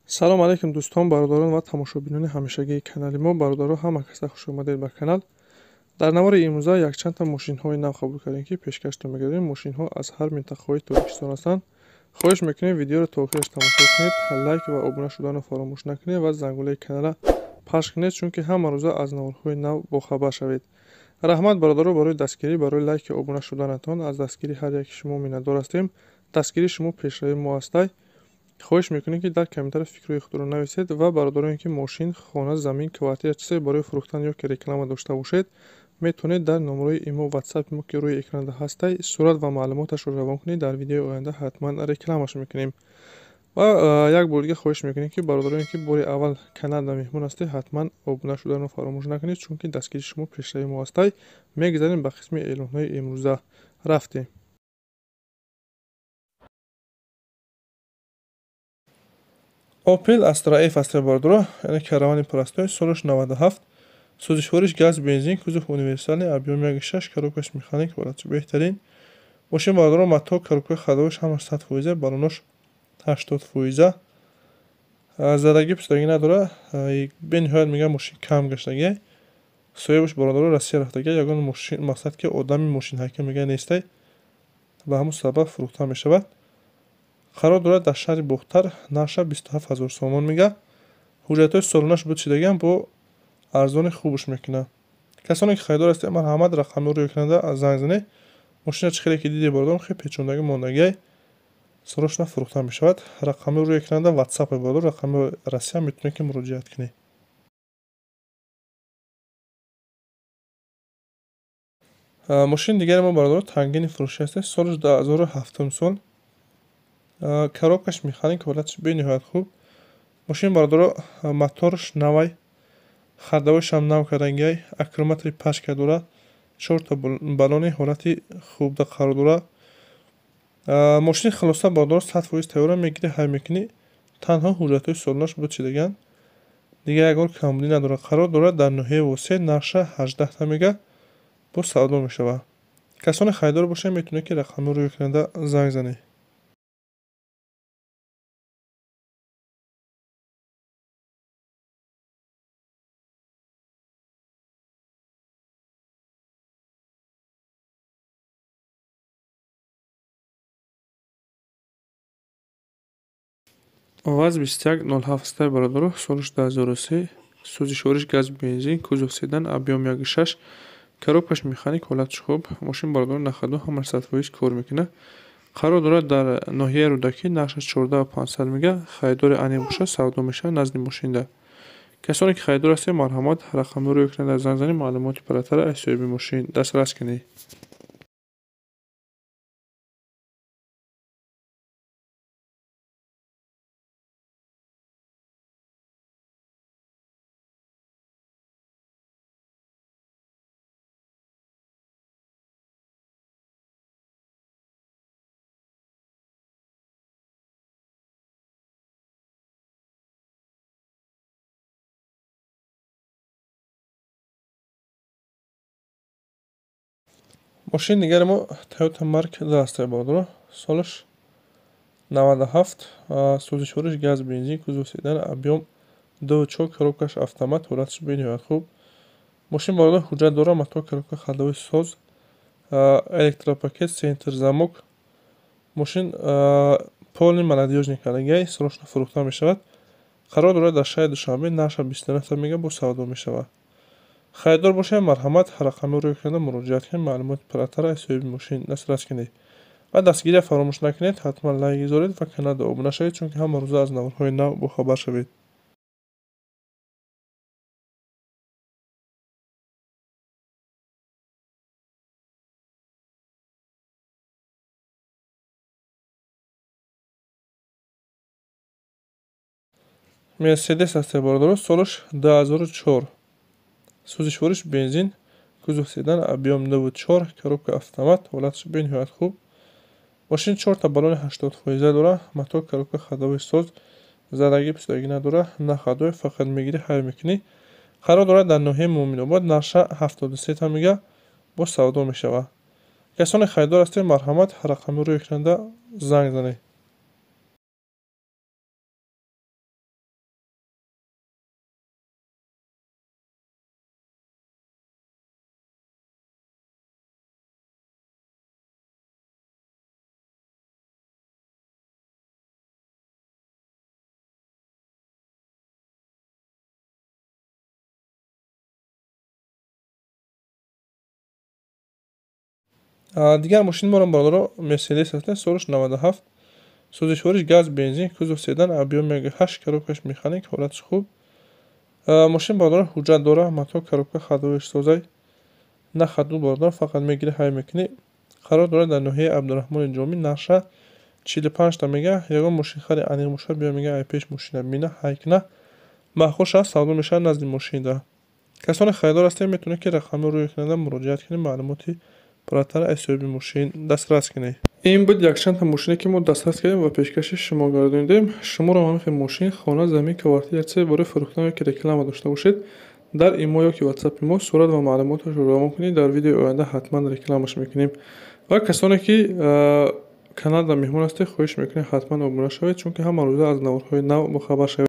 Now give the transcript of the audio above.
Салом алейкум дӯстон, бародарон ва тамошобинони ҳамешагии канали мо. Бародаро, ҳама каса хуш омадед ба канал. Дар навори имрӯза якчандта мошинҳои нав қабул кардем, ки пешкаштон мегардем. Мошинҳо аз ҳар минтақаҳои Тоҷикистон ҳастанд. Хоҳиш мекунем, видеоро то охираш тамошо кунед, лайк ва обуна шуданро фаромӯш накунед ва зангулаи каналра пахш кунед, чунки ҳама рӯза аз наворҳои нав бохабар шавед. Раҳмат, бародаро, барои дастгирӣ, барои лайки обуна шуданатон. Аз дастгирии ҳар яки шумо миннатдор ҳастем. Дастгирии шумо пешравии мо ҳастай. Хоҳиш мекунем, ки дар комментария фикрҳои худро нависед ва бародароне, ки мошин, хона, замин, квартира, чизе барои фурӯхтан ё ки реклама дошта бошед, метавонед дар номерои имо, ватсапи мо, ки рӯи экранда ҳастай, сурат ва маълумоташро равон кунед. Дар видеои оянда ҳатман рекламаш мекунем. Ва як бор дига хоҳиш мекунем, ки бародароне, ки бори аввал каналда меҳмон ҳастед, ҳатман обуна шуданро фаромӯш накунед, чунки дастгирии шумо пешравии мо ҳастай. Мегузарем ба қисми эълонҳои имрӯза. Рафтем. Opel Astra F аст, бародаро, яъне каравани простой, солаш 97, сӯзишвориш газ, бензин, кузов универсальный, объем 1,6, коробкаш механик, ҳолати беҳтарин. Мошин, бародаро, мотор, коробкаи ходовош ҳамаш 100%, баллонош 80%. Задагӣ пусдагӣ надора, бениҳоят мегӯям, мошин кам гаштагӣ. Соҳибаш, бародаро, Россия рафтагӣ, ягон мошин, мақсад ки одами мошинҳайка мега нестай, ба ҳамун сабаб фурӯхта мешавад. Қарор дорад дар шаҳри Бохтар, нархша 27 ҳазор сомон мега. Ҳуҷҷатҳои солонаш буд шидагиам, бо арзони хубш мекунад. Касоне ки харидор ҳастед, марҳамат, рақами рӯи экранда занг занед. Мошина чӣ хеле ки дидед, бародарон, хеле печондагӣ мондагиай, срочно фурӯхта мешавад. Рақами рӯи экранда ватсап, бародар, рақами Россия, метавонед ки муроҷиат кунед. Мошини дигари мо, бародаро, тангини фурӯшӣ ҳаст, солаш 2007 сол. Коробкаш механик, ҳолаташ бениҳоят хуб. Мошин, бародаро, моторш навай, ходовойшам нав кардагиай, аккумулятори пачка дорад, чорта баллони ҳолати хубда қарор дорад. Мошини хулоса, бародаро, 100% тайёра, мегирӣ, ҳай мекунӣ, танҳо ҳуҷҷатҳои солонаш буд шидагианд. Дигар ягон камбудӣ надорад. Қарор дорад дар ноҳияи Восеъ, нархша 18 мега, бо савдо мешавад. Касоне харидор бошанд, метавонед ки рақамҳоро рӯи экранда занг занед. ВАЗ 2107, бародаро, солаш 2003, сӯзишвориш газ, бензин, кузов седан, объем 1,6, коробкаш механик, ҳолаташ хуб. Мошин, бародаро, на ходу ҳамаш 100% кор мекунад. Қарор дорад дар ноҳияи Рӯдакӣ, нархаш 14 500 мега. Харидори аниқ бошад, савдо мешавад назди мошинда. Касоне ки харидор ҳастед, марҳамат, рақамҳоро рӯи экранда занг занед, маълумоти пурратара аз соҳиби мошин дастрас кунед. Мошини дигари мо Toyota Mark II аст, бародаро, солаш 97, сӯзишвориш газ, бензин, кузов седан, объем 2,4, коробкаш автомат, ҳолаташ бениҳоят хуб. Мошин, бародар, ҳуҷҷат дорад, мотор, коробка, ходовой соз, электропакет, центр замок. Мошин полный молодёжный кардагиай, срочно фурӯхта мешавад. Қарор дорад дар шаҳри Душанбе, нархша 29 мега, бо савдо мешавад. Харидор бошед, марҳамат, рақамҳоро рӯи экранда муроҷиат кунед, маълумоти пурратара аз соҳиби мошин дастрас кунед. Ва дастгирия фаромӯш накунед, ҳатман лайк гузоред ва каналда обуна шавед, чунки ҳама рӯза аз наворҳои нав бохабар шавед. Мерседес аст, бародаро, солаш 2004, сӯзишвориш бензин, кузов седан, объем 2,4, коробка автомат, ҳолаташ бениҳоят хуб. Мошин чорта баллони 80% дорад, мотор, коробка, ходовой соз, задагӣ пусдагӣ надорад, на ходовой, фақат мегирӣ, ҳай мекунӣ. Қарор дорад дар ноҳияи Муъминобод, нархша 73 мега, бо савдо мешавад. Касоне харидор ҳастед, марҳамат, рақамҳоро рӯи экранда занг занед. Дигар мошини моро, бародаро, Мерседес аст, солаш 97, сӯзишвориш газ, бензин, кузов седан, объём 8, коробкаш механик, ҳолаташ хуб. Мошин, бародаро, ҳуҷҷат дора, мотор, коробка, ходовояш созай, на ходу, бародаро, фақат мегирӣ, ҳай мекунӣ. Қарор дорад дар ноҳияи Абдураҳмони Ҷомӣ, нарша 45-та мега. Ягон мошинхари аниқ бошад, биё, мега, ай пеш мошина бина, ҳай кина, маъқул шавад, савдо мешавад назди мошинда. Касоне харидор ҳастед, метавонед, ки рақамҳоро рӯи экран муроҷиат кунед, маълумоти пурратар аз соҳиби мошин дастрас кунед. Ин буд якчандта мошине, ки мо дастрас кардем ва пешкаши шумо гардонидем. Шуморо ҳамин хел мошин, хона, замин, квартира, чизе барои фурӯхтан ё ки реклама дошта бошед, дар имо ё ки ватсапи мо сурат ва маълумоташро равон кунед, дар видеои оянда ҳатман рекламаш мекунем. Ва касоне ки каналда меҳмон ҳастед, хоҳиш мекунем, ҳатман обуна шавед, чунки ҳама рӯза аз наворҳои нав бохабар шавед.